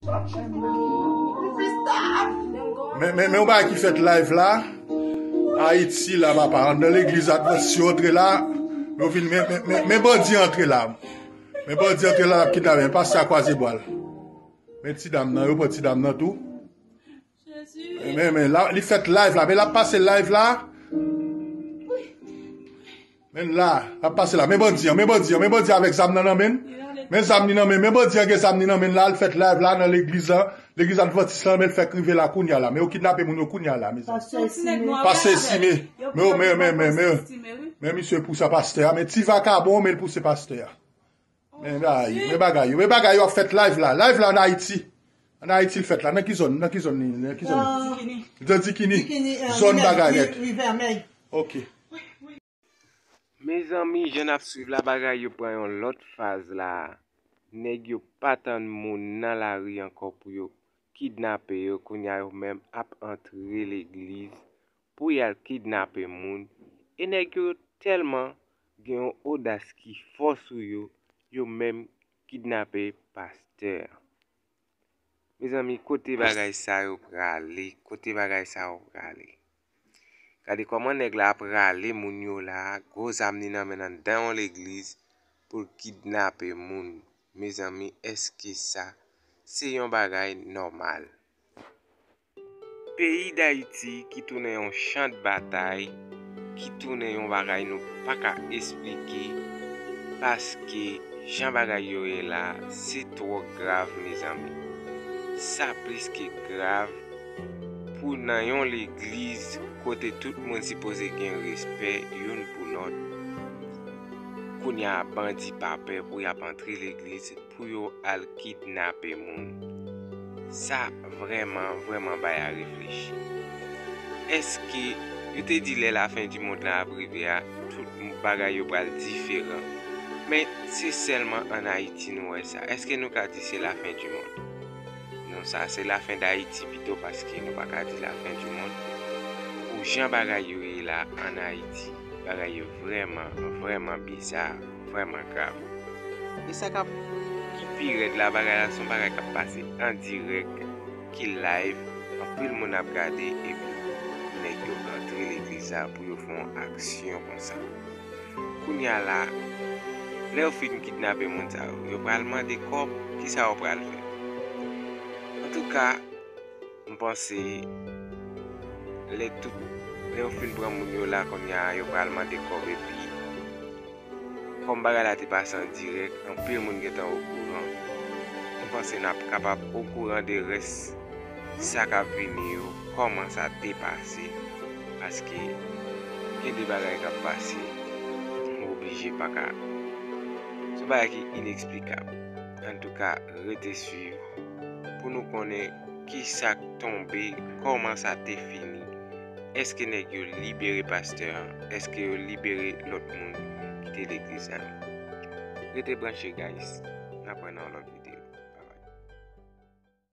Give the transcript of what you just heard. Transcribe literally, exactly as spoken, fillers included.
Men, men, men yon bagay ki fèt live la. Ayiti la, papa. Anndan legliz Adventist yo antre la. Men yo vin, men, men, men, men bandi antre la. Men bandi antre la, l ap kidnape. Men pastè a kwaze bwa l. Men ti dam nan, yo pran ti dam nan tou. Men, men, la, li fèt live la. Men l ap pase live la. Men la, l ap pase la. Men bandi an, men bandi an, men bandi an avèk zam nan nan men l. Men zam li nan men, men bandi an gen zam li nan men l la, l fèt live la nan legliz la, legliz Adventist la, men l fèk rive la kounya la. Men yo kidnape moun yo kounya la, mezanmi. Pastè Estimé. Pastè Estimé. Men, men, men, men, men, men misye pou sa pastè a, men ti vakabon, men l pou se pastè a. Men bagay, men bagay yo, men bagay yo ap fèt live la, live la an Ayiti. An Ayiti l fèt la, nan ki zòn, nan ki zòn li, nan ki zòn li? Nan Dikini. Zòn bagay nèt. Ok. Mezanmi, jan n ap swiv la, bagay yo pran yon lòt faz la. Nèg yo pa tann moun nan lari ankò pou yo kidnape yo. Kounye a, yo menm ap antre legliz pou y al kidnape moun. E nèg yo tèlman gen yon odas ki fò sou yo, yo menm kidnape pastè a. Mezanmi, kote bagay sa yo prale? Kote bagay sa yo prale? Gade kòman nèg la ap rale moun yo la, gwo zam li nan men l anndan yon legliz pou l kidnape moun. Mezanmi, èske sa se yon bagay nòmal? Peyi Dayiti ki tounen yon chan batay, ki tounen yon bagay nou pa ka esplike, paske jan bagay yo ye la, se twò grav, mezanmi. Sa plis ke grav pou nan yon legliz kote tout moun sipoze gen respè youn pou lòt. Kounye a, bandi pa pè pou y ap antre legliz pou yo al kidnape moun. Sa vrèman, vrèman bay a reflechi. Èske yo te di lè lafen di mond la ap rive a, tout bagay yo pral diferan? Men se sèlman ann Ayiti nou wè sa. Èske nou ka di se lafen di mond? Non, sa se lafen Dayiti pito, paske nou pa ka di lafen di mond. Pou jan bagay yo ye la ann Ayiti, bagay yo vrèman, vrèman biza, vrèman grav. E sa k ap ki pi rèd la, bagay la se yon bagay k ap pase an dirèk, ki live, anpil moun ap gade, epi nèg yo antre legliz la pou yo fè yon aksyon konsa. Kounye a la, lè yo fin kidnape moun sa yo, yo pral mande kòb, kisa yo pral fè? Antouka, m panse, lè tout, lè yo fin pran moun yo la, kounye a, yo pral mande kòb, epi kòm bagay la te pase an dirèk, anpil moun gentan okouran. M panse n ap kapab okouran de rès sa k ap vini yo, kòman sa te pase, paske gen de bagay k ap pase, ou oblije pa ka. Se yon bagay ki ineksplikab. Antouka, rete swiv pou nou konnen kisa k tonbe, kòman sa te fini. Èske nèg yo libere pastè an? Èske yo libere lòt moun ki te legliz la? Rete branche, guys.